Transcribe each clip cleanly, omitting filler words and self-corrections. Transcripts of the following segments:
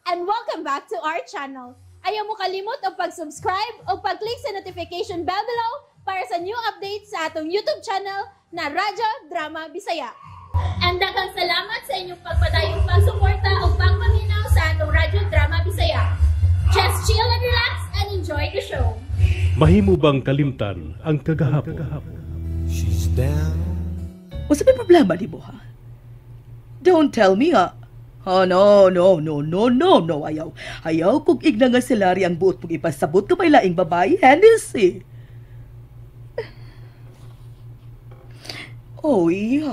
And welcome back to our channel. Ayaw mo kalimot og pag-subscribe o pag-click sa notification bell below para sa new updates sa atong YouTube channel na Radyo Drama Bisaya. And daghang salamat sa inyong pagpadayong pagsuporta o pagpaminaw sa atong Radyo Drama Bisaya. Just chill and relax and enjoy the show. Mahimo bang kalimtan ang kagahapon? She's down. Unsa may problema di mo, ha? Don't tell me, ha? Oh, no, no, no, no, no, no. Ayaw. Ayaw kung igna nga si Larry ang buot mong ipasabot ka may laing babae, Hennessy. Oh, iya.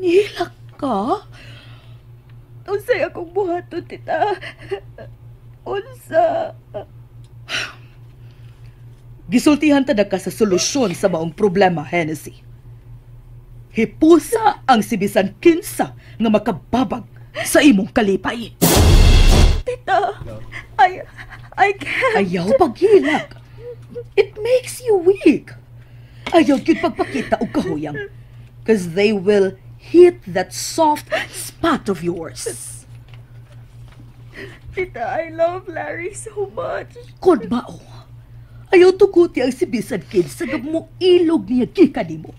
Nilak ka? Unsay akong buhaton, tita? Unsa? Gisultihan ta na ka sa solusyon sa maong problema, Hennessy. Hipusa ang sibisan kinsa nga makababag sa imong kalipay. Tita, I can't. Ayaw paghilak. It makes you weak. Ayaw gyud pagpakita og kahuyang. 'Cause they will hit that soft spot of yours. Tita, I love Larry so much. Kon mao, ayaw tuguti ang sibisan kinsa nga moilog niya gikan nimo.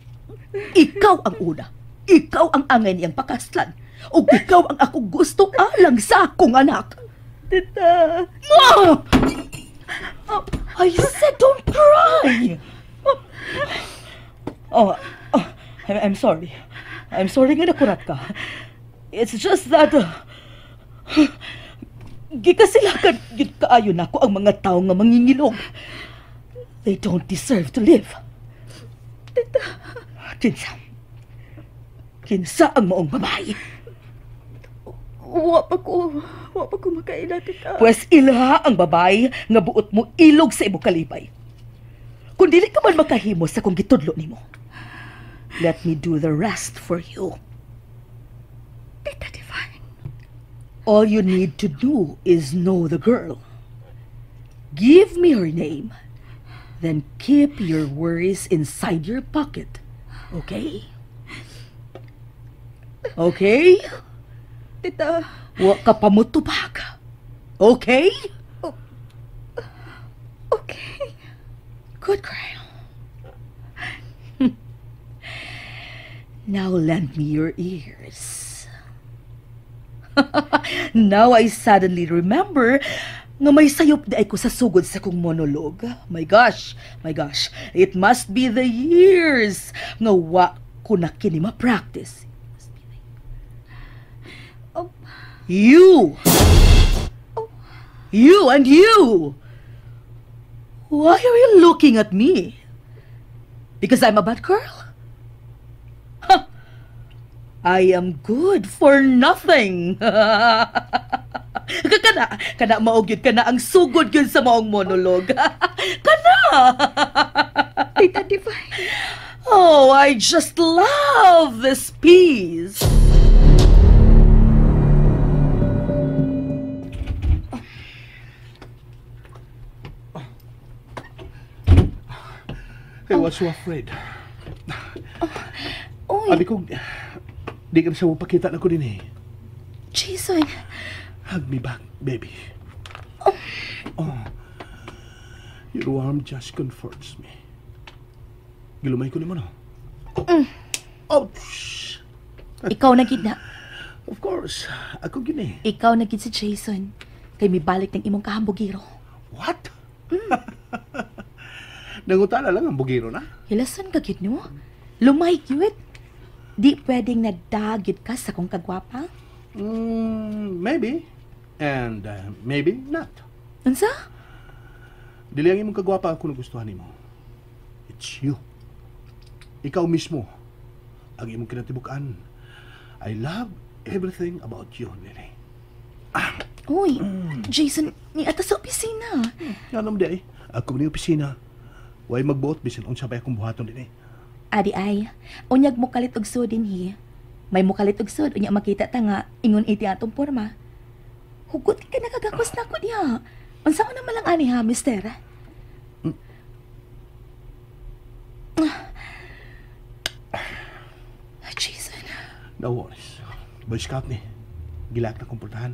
Ikaw ang una. Ikaw ang angay niyang pakaslan. O ikaw ang akong gusto alang sa akong anak. Tita. Ma! I said don't cry. Oh, I'm sorry. I'm sorry nga nakurat ka. It's just that gikasilakan gyud kaayo nako ang mga tao nga mangingilog. They don't deserve to live. Tita. Kinsa? Kinsa ang maong babae? Wa pa ko makaila, tita. Pues ilha ang babae nga buot mo ilog sa imong kalipay. Kung dili ka man makahimo sa kung gitudlo nimo, let me do the rest for you. Tita Divine. All you need to do is know the girl. Give me her name. Then keep your worries inside your pocket. Okay? Okay? Tita. Wa ka pa mutubag. Okay? Oh. Okay. Good girl. Now lend me your ears. Now I suddenly remember nga may sayop di ay ko sa sugod sa kong monologue. My gosh, it must be the years nga wa ko na kini ma-practice. Oh. You! Oh. You and you! Why are you looking at me? Because I'm a bad girl? Huh. I am good for nothing. Kana, kana maog yun, kana ang sugod yun sa maong monologue. Kana! Tita Divine. Oh, I just love this piece. I was so afraid. Oh. Abi ko, di ka na siya mapakita na ko din eh. Jason. Hug me back, baby. Oh. Your warm just comforts me. Gilumay ko naman, oh. Mm. Ouch! Ikaw na gid na. Of course. Ako gid eh. Ikaw na gid si Jason. Kay mibalik ng imong kahambugiro. What? Mm. Nangutala lang ang bugiro na. Hilason ka gid no? Lumay gyud. Di pwedeng nadagit ka sa kong kagwapa? Maybe. And maybe not. Unsa? Dili ang imong kagwapa ako nagustuhan nimo. It's you. Ikaw mismo ang imong kinatibuk-an. I love everything about you, Lily. Ah. Uy, Jason, ni ata sa opisina. Nga naman di ay. Ako ni opisina. Way magbuot bisan unsa pa akong buhaton din eh. Adi ay, unyag mo kalit og sud dinhi. May mukalit og sud unya makita ta nga ingon iti atong porma. Hugot ka nakagakos na ko diha. Unsa man naman lang ani ha, mister? Jason. No worries. Boy Scout ni. Gilak na komportahan.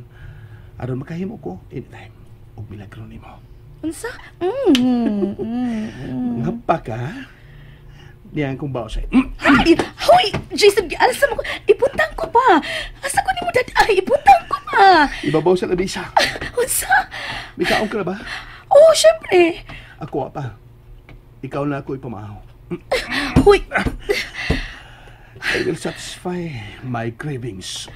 Aron makahimo ko anytime. Og milagro nimo. Unsa? Ngapa ka? Niyan kong bao sa'yo. Ay, hoy, Jason, alsa mo ko. Ibuntang ko pa. Asa ko nimo dad? Ay, ibuntang ko pa. Ibabaw sa labisa. Unsa? May kaon ka na ba? Oh, syempre. Ako pa. Ikaw na ako ipamahaw. Hoy, I will satisfy my cravings.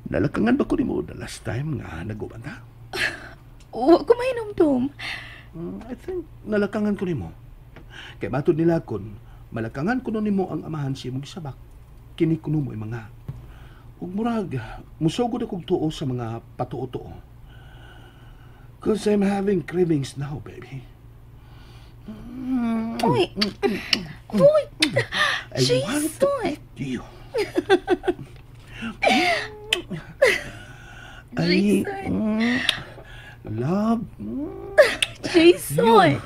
Nalakangan ba ko nimo the last time nga nag-uban ta? wa ko mainumdum. I think nalakangan ko nimo. Kay matod nila kon, malakangan kuno nimo ang amahan sa imong gisabak. Kini kuno mo mga. Ug murag musugod akong tuo sa mga patuo-tuo. 'Cause I'm having cravings now, baby. Hoy. Hoy. I want to Jason. eat you. I Jason. Love Jason.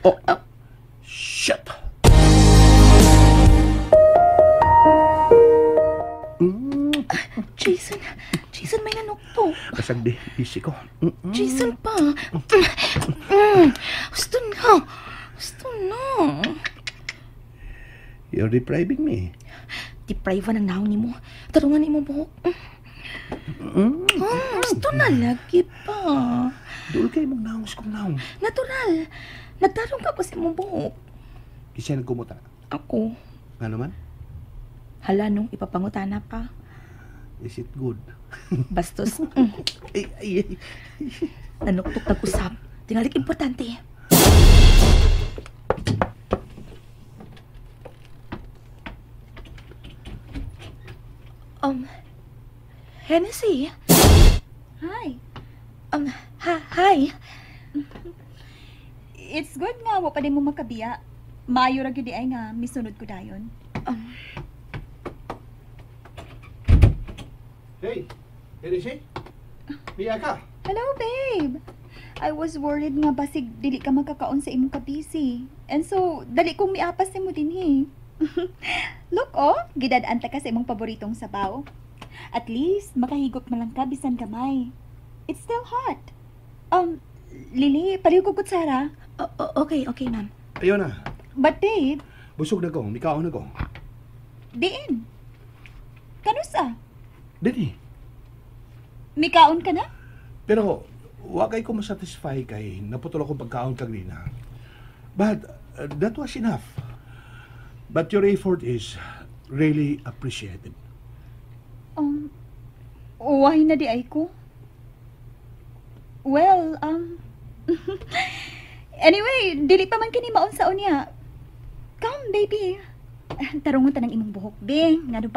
Oh, shit. Jason. Jason, may nanukto. Basag di, busy ko. Jason pa. Gusto na. Gusto na. You're depriving me. Deprive ng naong nimo. Tarungan nimo buhok. Gusto na lagi pa. Dool kay mong naong kong naong. Natural. Nagtarong ka ko sa imong buhok. Kisay nagkumuta. Ako. Nga naman, Hala no, ipapangutana pa. Is it good? Bastos. Ay, ay, ay. Nanuktok nag-usap. Tingalik importante. Hennessy. Hi. Hi. It's good nga wa pa din mo makabiya. Maayo ra gyud di ay nga misunod ko dayon. Hey, Hennessy? Niya ka? Hello, babe. I was worried nga basig dili ka magkakaon sa imong kabisi. And so, dali kong miapas nimo dinhi. Look oh, gidad-an ta ka sa imong paboritong sabaw. At least makahigop man lang ka bisan gamay. It's still hot. Lily, palihog ko kutsara. Okay, okay, ma'am. Ayun na. But babe, Busog na ko. Mikaon na ko. Diin. Kanusa? Dini. Mikaon ka na? Pero, wa kay ko masatisfy kay naputol akong pagkaon kagnina. But, that was enough. But your effort is really appreciated. Why na di ay ko? Well, anyway, dili pa man kini maon sa unya. Come, baby. Tarungon ta ng imong buhok, be. Ngano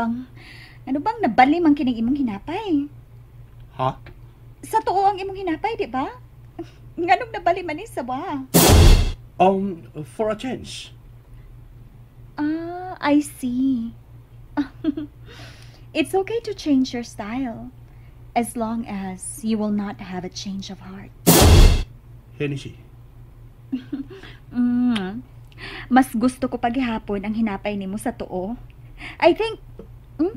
bang nabali man kining imong hinapay? Ha? Sa tuo ang imong hinapay, di ba? Nganong nabali man ni sa ba? For a change. Ah, I see. It's okay to change your style as long as you will not have a change of heart. Hennessy. Mas gusto ko paghihapon ang hinapay nimo sa tuo. I think,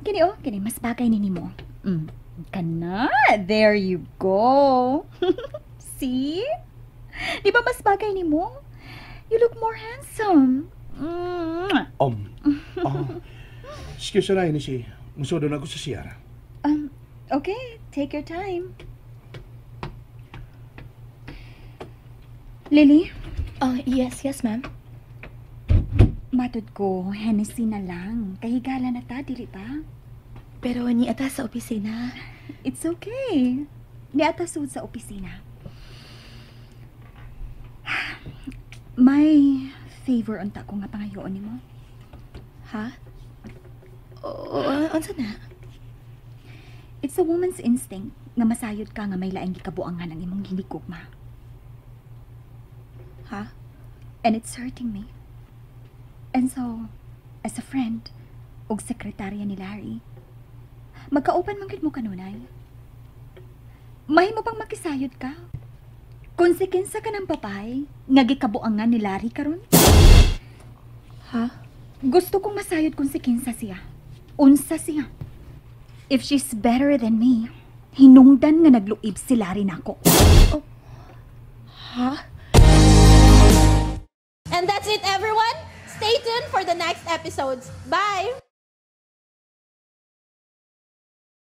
kini oh, kini mas bagay ni nimo. Kana, there you go. See? Di ba mas bagay nimo? You look more handsome. Oh, excuse na, Hennessy. Musulod na ako sa CR. Okay, take your time. Lily, Oh, yes, ma'am. Matod ko, Hennessy na lang. Kahigala na ta, dili ba? Pero ni ata sa opisina. It's okay. Niata sud sa opisina. May favor unta ko nga pangayoon nimo. Ha? Oo, unsa na? It's a woman's instinct nga masayod ka nga may laing gikabuangan ang imong hinigugma. Ha? And it's hurting me. And so, as a friend, ug sekretarya ni Larry, magkauban man gid mo kanunay. Mahimo bang makisayod ka? Kung si kinsa ka ng babae, nga gikabuangan ni Larry karon? Ha? Gusto kong masayod kung si kinsa siya. Unsa siya. If she's better than me, hinungdan nga nagluib si Larry nako. Ha? And that's it, everyone. Stay tuned for the next episodes. Bye!